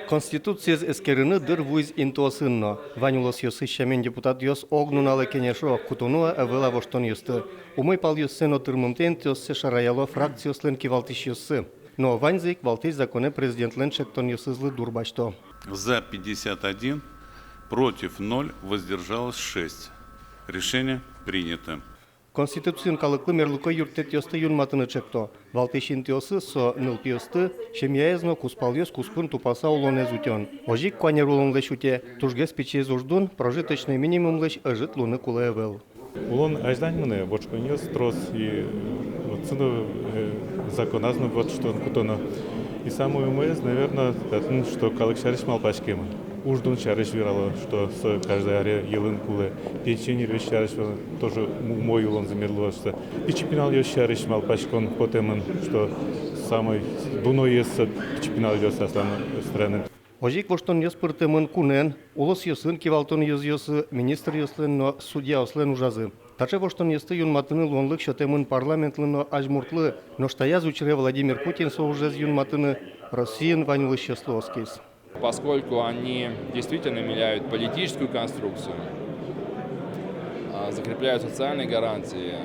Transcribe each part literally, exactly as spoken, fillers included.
Конституциез эскерыны дыр вуиз интыосын но. Вань улосъёсысь сямен депутатъёс ог нуналэ кенешо, кутоно-а, ӧвӧл-а воштонъёсты. Умой палъёссэ но тырмымтэ интыоссэ шараяло фракциослэн кивалтӥсьёссы. Но ваньзы ик валтӥсь законэ президентлэн ӵектонъёсызлы дурбасьто. За пятьдесят один, против ноль, воздержалось шесть. Решение принято. Конституциын калыклы мерлыко юрттэтъёсты юнматыны ӵекто. Валтӥсь интыосыз со нылпиосты, семьяез но кузпалъёс куспын тупаса улонэз утён. Озьы ик куанер улонлэсь уте, тужгес пичиез уждун прожиточной минимумлэсь ӧжыт луыны кулэ ӧвӧл. Улон азьлань мынэ, вотчконъёс трос и, вот, сыӵе, э, законаз но вот что кутоно. И самой умоез, наверно, татын, что калык сярысь малпаськемын. Уждун сярысь верало, что со каждый аре йылыны кулэ. Пенсионеръёс сярысь верало, тоже умой улонзы мед луоз шуса. Пичи пиналъёс сярысь малпаськон потэмын, что самой дуноез со пичи пиналъёс аслам странаын. Озьы ик воштонъёс пыртэмын кунэн, улосъёсын кивалтон ёзъёсы, министръёслэн но судьяослэн ужазы. Таӵе воштонъёсты юнматыны луонлык сётэмын парламентлы но азьмуртлы, нош таяз учыре Владимир Путин со ужез юнматыны Россиын вань улӥсьёслы оскиз. Поскольку они действительно меняют политическую конструкцию, а, закрепляют социальные гарантии,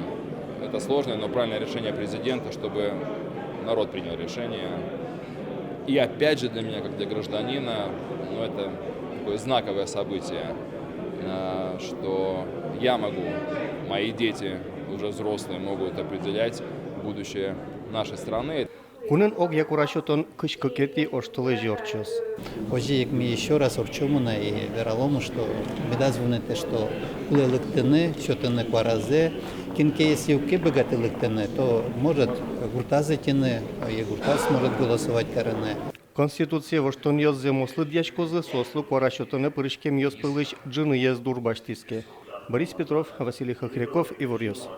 это сложное, но правильное решение президента, чтобы народ принял решение. И опять же для меня, как для гражданина, ну, это такое знаковое событие, а, что я могу, мои дети, уже взрослые, могут определять будущее нашей страны. Кунэн огъя куара сётон кызь кыкетӥ оштолэзе ортчоз. Озьы ик ми ещё раз ортчомы на и вераломы, что медаз вунэтэ, что кулэ лыктыны, сётыны куаразэ. Кин ке если уг ке быгаты лыктыны, то может гуртаз ӧтьыны, и гуртаз может голосовать карыны. Конституцие воштонъёс зэмослы лыдъяськозы, соослы куара сётонэ пыриськемъёс пӧлысь ӝыныез дурбасьтӥз ке. Борис Петров, Василий Хохряков, «Иворъёс».